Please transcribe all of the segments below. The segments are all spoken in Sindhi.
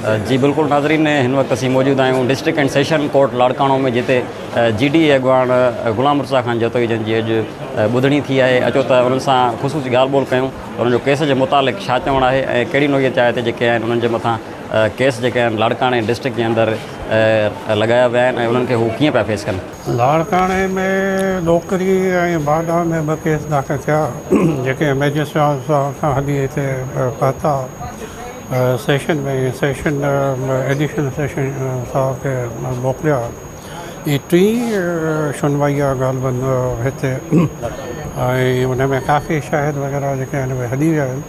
جي بلڪل ناظرين هن وقت اسين موجود آهيون district and session court Larkana ۾ جتي جي ڊي اي اڳواڻ غلام مرتضيٰ خان جتوئي جن جي اڄ ٻڌڻي ٿي آهي اچو ته انهن سان خصوصي ڳالهه ٻولهه ڪيون ته انهن جو ڪيس جي متعلق ڇا چوڻ آهي ۽ ڪهڙي نوعيت جا هتي جيڪي آهن انهن جي مٿان ڪيس جيڪي آهن لاڙڪاڻي ڊسٽرڪٽ جي اندر لڳايا ويا آهن ۽ انهن کي هو ڪيئن پيا فيس ڪن. لاڙڪاڻي ۾ ڏوڪري ۽ باڊهه ۾ ٻه ڪيس داخل ٿيا جيڪي مئجسٽريٽ صاحب کان هلي هتي پهتا سيشن ۾ سيشن ايڊيشنل سيشن صاحب کي موڪليا. هي ٽين شنوائي آهي غالباً هتي ۽ ان ۾ ڪافي شاهد وغيره جيڪي آهن اهي هلي ويا آهن.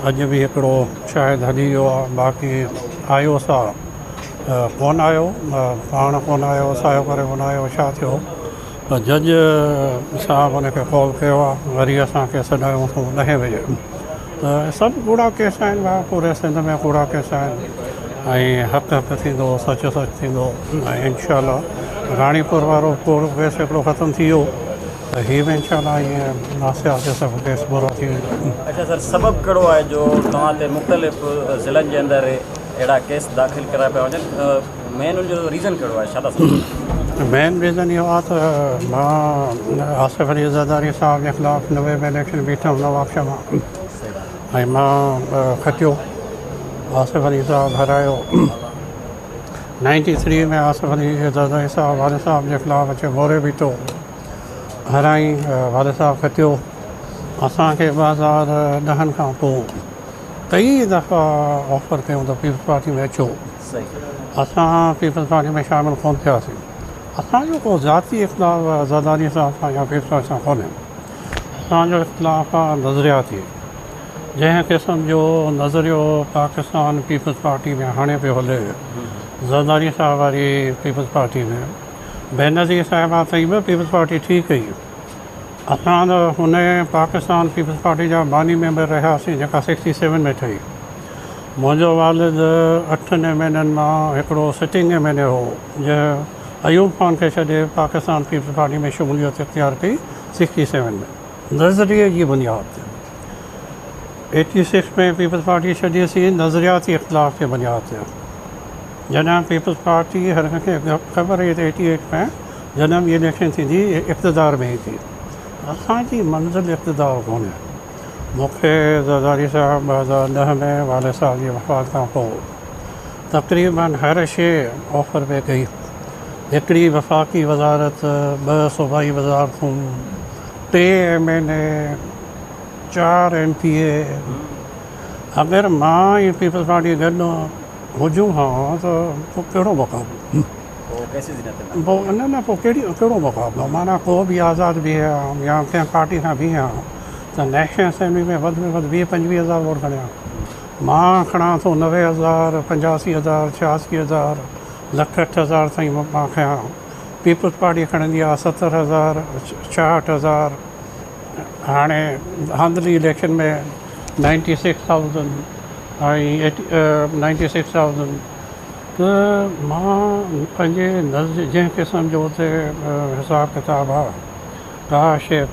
اڄ به هڪڙو شاهد هلي ويو آهي باقي آيو سا ڪونه آيو پاڻ ڪونه آيو سايو ڪري ڪونه آيو ڇا ٿيو ته جج صاحب ان کي ڪال ڪيو آهي وري اسان کي سڏايو اٿئون ڏهين بجي ته سڀ ڪوڙا ڪيس آهن ڀاء پوري سنڌ ۾ ڪوڙا ڪيس آهن ۽ حق حق ٿيندو سچ سچ ٿيندو ۽ انشاء الله راڻيپور وارو ڪوڙو ڪيس هڪڙو ختم ٿي ويو ته هي به انشاء الله ائين آهستي آهستي سڀ ڪيس پورا ٿي ويندا. اڇا سر سبب ڪهڙو آهي جو توهان تي مختلف ضلعن جي اندر اهڙا ڪيس داخل ڪرايا پيا وڃن مين ان جو ريزن ڪهڙو آهي ڇا ٿا سمجهو؟ مين ريزن اهو آهي ته مان آصف علي زرداري صاحب جي خلاف 90 ۾ اليڪشن بيٺم نوابشاهه مان ۽ مان کٽيو آصف علي صاحب هارايو 93 ۾ آصف علي زرداري صاحب والد صاحب جي خلاف اچي موري بيٺو هارائين والد صاحب کٽيو اسان کي 2010 کان پوء ڪئي دفعا آفر ڪيون ته پيپلز پارٽي ۾ اچو اسان پيپلز پارٽي ۾ شامل ڪونه ٿياسين اسان جو ڪو ذاتي اختلاف زرداري صاحب سان يا پيپلز پارٽي سان ڪونهي اسان جو اختلاف آهي نظرياتي جنهن قسم جو نظريو پاڪستان پيپلز پارٽي ۾ هاڻي پيو هلي زرداري صاحب واري پيپلز پارٽي ۾ بينظير صاحبه تائين به پيپلز پارٽي ٺيڪ هئي اسان ته هن پاڪستان پيپلز پارٽي جا باني ميمبر رهياسين جيڪا سڪسٽي سيون ۾ ٺهي. منهنجو والد اٺن ايم اين اين مان هڪڙو سٽنگ ايم اين اي هو جنهن ايوب خان کي ڇڏي پاڪستان پيپلز پارٽي ۾ شموليت اختيار ڪئي سڪسٽي سيون ۾ نظريي جي بنياد تي. ايٽي سڪس ۾ پيپلز پارٽي ڇڏيسين نظرياتي اختلاف جي بنياد تي. جڏهن پيپلز پارٽي هر ڪنهن کي خبر هئي ته ايٽي ايٽ ۾ جڏهن به اليڪشن ٿيندي اقتدار ۾ ايندي. اسان جي منزل اقتدار ڪونهي. مون کي زرداري صاحب 2010 ۾ والد صاحب جي وفات کان پوء تقريبن هر شيء آفر پئي ڪئي. هڪڙي وفاقي وزارت، ٻه صوبائي وزارتون، ٽي M N A, 4 M P A. اگر مان ۽ پيپلز پارٽي گڏ هجون ها ته پوء ڪهڙو مقابلو؟ پوء نه نه پوء ڪهڙي ڪهڙو مقابلو معنيٰ ڪو به آزاد بيهي ها يا ڪنهن پارٽي کان بيهي ها ته نيشنل اسيمبلي ۾ وڌ ۾ وڌ 20 25 هزار ووٽ کڻي ها. مان کڻان ٿو 90 هزار، 85 هزار، 86 هزار، لک 8 هزار تائين مان کنيان. پيپلز پارٽي کڻندي آهي 70 هزار، 66 هزار. هاڻي ڌانڌلي اليڪشن ۾ 96 thousand ۽ 96 thousand ته مان پنهنجي نظر جنهن قسم جو اتي حساب ڪتاب آ ڪا شيء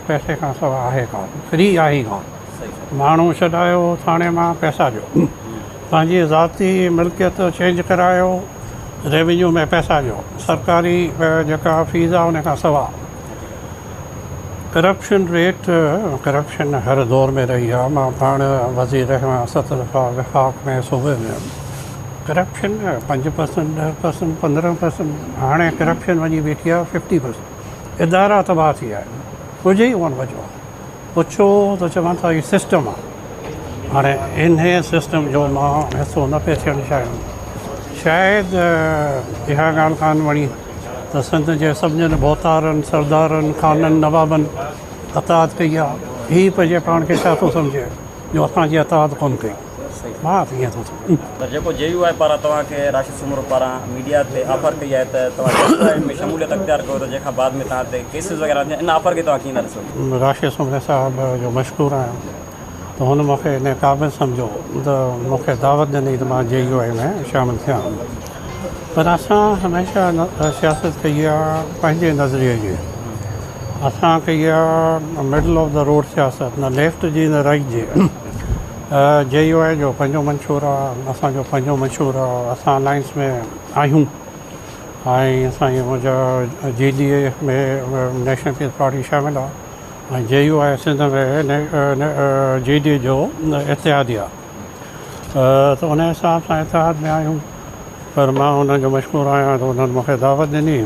پئسي کان سواء آهي ڪانه فري آهي ئي ڪانه ماڻهو ڇڏايو ٿاڻي مان پئسا ڏيو پنهنجي ذاتي ملڪيت چينج ڪرايو ريونيو ۾ پئسا ڏيو سرڪاري جيڪا فيز آ ان کان سواء ڪرپشن ريٽ ڪرپشن هر دور ۾ رهي آهي مان پاڻ وزير رهيو آهيان ست دفعا وفاق ۾ صوبي ۾ ڪرپشن 5%، 10%، 15%، هاڻي ڪرپشن وڃي بيٺي آهي 50%. ادارا تباهه ٿي ويا آهن ڪجهه ئي ڪونه بچيو آهي پڇو ته چون ٿا هي سسٽم آهي هاڻي انهي سسٽم جو مان حصو نه پئي ٿيڻ چاهيم شايد اها ڳالهه ڪانه وڻي ته سنڌ جي سڀني ڀوتارن، سردارن، خانن، نوابن اطاعت ڪئي آ، هي پنهنجي پاڻ کي ڇا ٿو سمجهي جو اسان جي اطاعت ڪونه ڪئي. مان ته ائين ٿو سمجهان. پر جيڪو جي يو آء پاران توهان کي راشد سومرو پاران ميڊيا تي آفر ڪئي آهي ته توهان جي يو آء ۾ شموليت اختيار ڪيو ته جنهن کان بعد ۾ توهان تي ڪيسز وغيره ٿيا ان آفر کي توهان ڪيئن ٿا ڏسو؟ راشد سومري صاحب جو مشڪور آهيان. ته هن مون کي ان قابل سمجهيو ته مون کي دعوت ڏني ته مان جي يو آء ۾ شامل ٿيان پر اسان هميشه سياست ڪئي آهي پنهنجي نظريي جي اسان ڪئي آهي مڊل آف the road سياست نه ليفٽ جي نه رائيٽ جي. جي يو آء جو پنهنجو منشور آ، اسان جو پنهنجو منشور آ، اسان الائنس ۾ آهيون ۽ اسان جي منهنجا G D A ۾ national peoples party شامل آ ۽ جي يو آء سنڌ ۾ جي ڊي اي جو اتحادي آ ته ان حساب سان اتحاد ۾ آهيون پر مان انهن جو مشڪور آهيان ته انهن مون کي دعوت ڏني.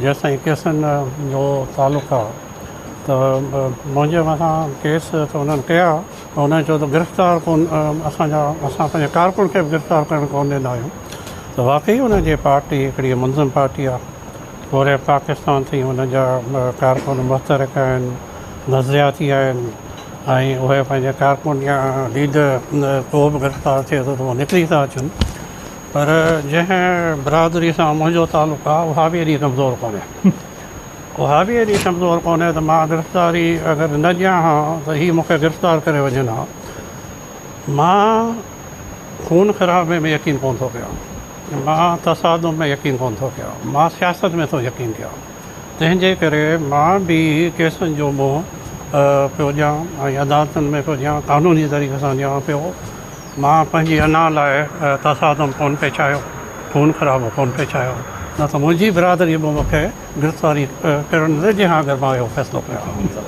جيستائين ڪيسن جو تعلق آ ته منهنجي مٿان ڪيس ته انهن ڪيا پر انهن چيو ته گرفتار ڪون اسان جا اسان پنهنجي ڪارڪن کي به گرفتار ڪرڻ ڪون ڏيندا آهيون ته واقعي انهن جي پارٽي هڪڙي منظم پارٽي آ پوري پاڪستان تائين انهن جا ڪارڪن متحرڪ آهن نظرياتي آهن ۽ اهي پنهنجي ڪارڪن يا ليڊر ڪو به گرفتار ٿئي ٿو ته اهي نڪري ٿا اچن پر جنهن برادري سان منهنجو تعلق آ اها به ايڏي ڪمزور ڪونهي. اها به ايڏي ڪمزور ڪونهي ته مان گرفتاري اگر نه ڏيان ها ته هي مون کي گرفتار ڪري وڃن ها. مان خون خرابي ۾ يقين ڪونه ٿو ڪيان. مان تصادم ۾ يقين ڪونه ٿو ڪيان. مان سياست ۾ ٿو يقين ڪيان. تنهن جي ڪري مان به ڪيسن جو منهن پيو ڏيان ۽ عدالتن ۾ پيو ڏيان، قانوني طريقي سان ڏيان پيو. مان پنهنجي انا لاء تصادم ڪونه پئي چاهيو، خون خرابو ڪونه پئي چاهيو، نه ته منهنجي برادري به مون کي گرفتاري ڪرڻ نه ڏئي ها اگر مان اهو فيصلو ڪيان ها.